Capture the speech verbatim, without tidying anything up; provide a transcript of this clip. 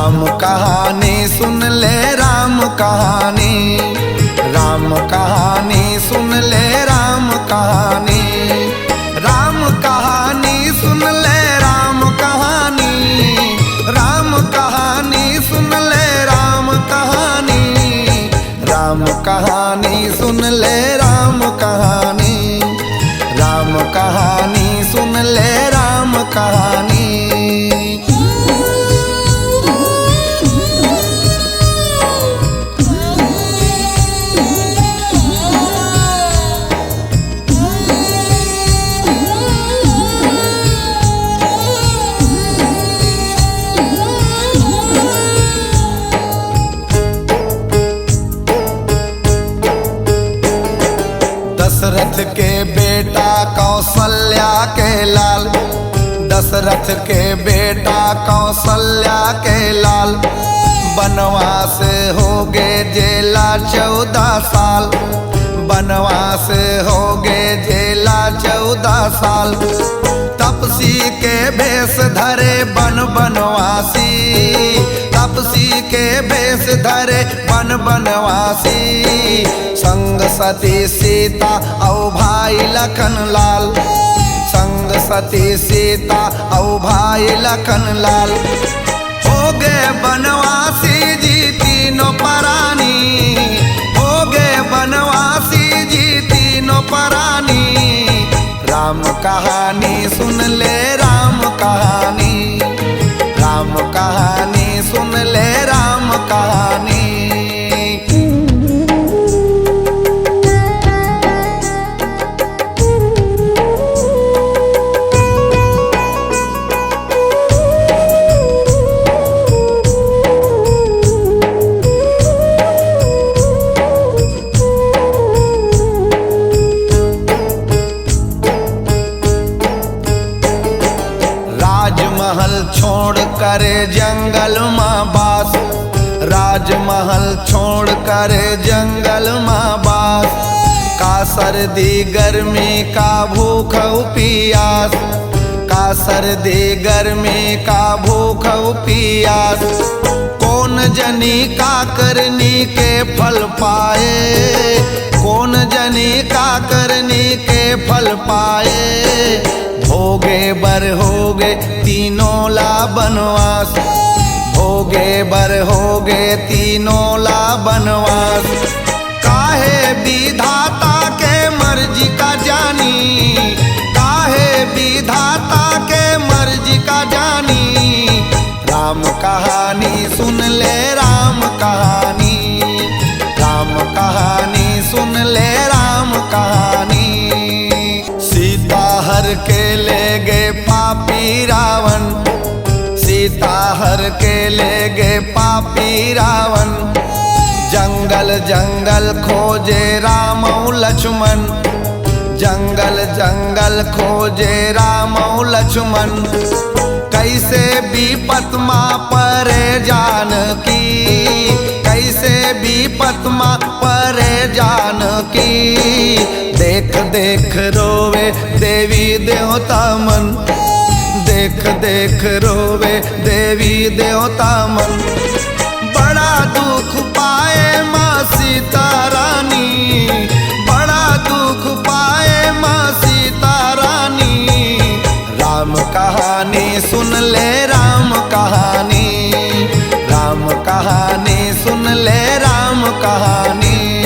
राम कहानी सुन ले, राम कहानी, राम कहानी सुन ले, राम कहानी। राम कहानी सुन ले, राम कहानी, राम कहानी सुन ले, राम कहानी। राम कहानी सुन ले, राम कहानी, राम कहानी सुन ले, राम कहानी। दशरथ के बेटा कौशल्या के लाल, दशरथ के बेटा कौशल्या के लाल। बनवास हो गे जेला चौदह साल, बनवास हो गे जेला चौदह साल। तपसी के भेष धरे बन बनवासी, तपसी के भेष धरे बन बनवासी। संग सती सीता अउ भाई लखन लाल, संग सती सीता अउ भाई लखन लाल। हो गे बनवासी जी तीनों परानी, हो गे बनवासी जी तीनों परानी। राम कहानी सुन ले, राम कहानी, राम कहानी सुन ले, राम कहानी। राजमहल छोड़ कर जंगल मा बास, राजमहल छोड़ कर जंगल मा बास। का सर्दी गर्मी का भूख अउ पियास, का सर्दी गर्मी का भूख अउ पियास। कोन जनी का करनी के फल पाए, कोन जनी का करनी के फल पाए। भोगे बर हो गे तीनों ला बनवास, भोगे बर हो गे तीनों ला बनवास। काहे विधाता के मर्जी का जानी, काहे विधाता के मर्जी का जानी। राम कहानी सुन ले, राम कहानी, राम कहानी सुन ले, राम कहानी। सीता हर के ले गे पापी रावण, सीता हर के ले गे पापी रावण। जंगल जंगल खोजे राम अउ लक्ष्मण, जंगल जंगल खोजे राम अउ लक्ष्मण। कैसे विपत मा परे जानकी, कैसे विपत मा परे जानकी। देख देख रोवे देवी देवता मन, देख देख रोवे देवी देवता मन। बड़ा दुख पाए माँ सीता रानी, बड़ा दुख पाए माँ सीता रानी। राम कहानी सुन ले, राम कहानी, राम कहानी सुन ले, राम कहानी।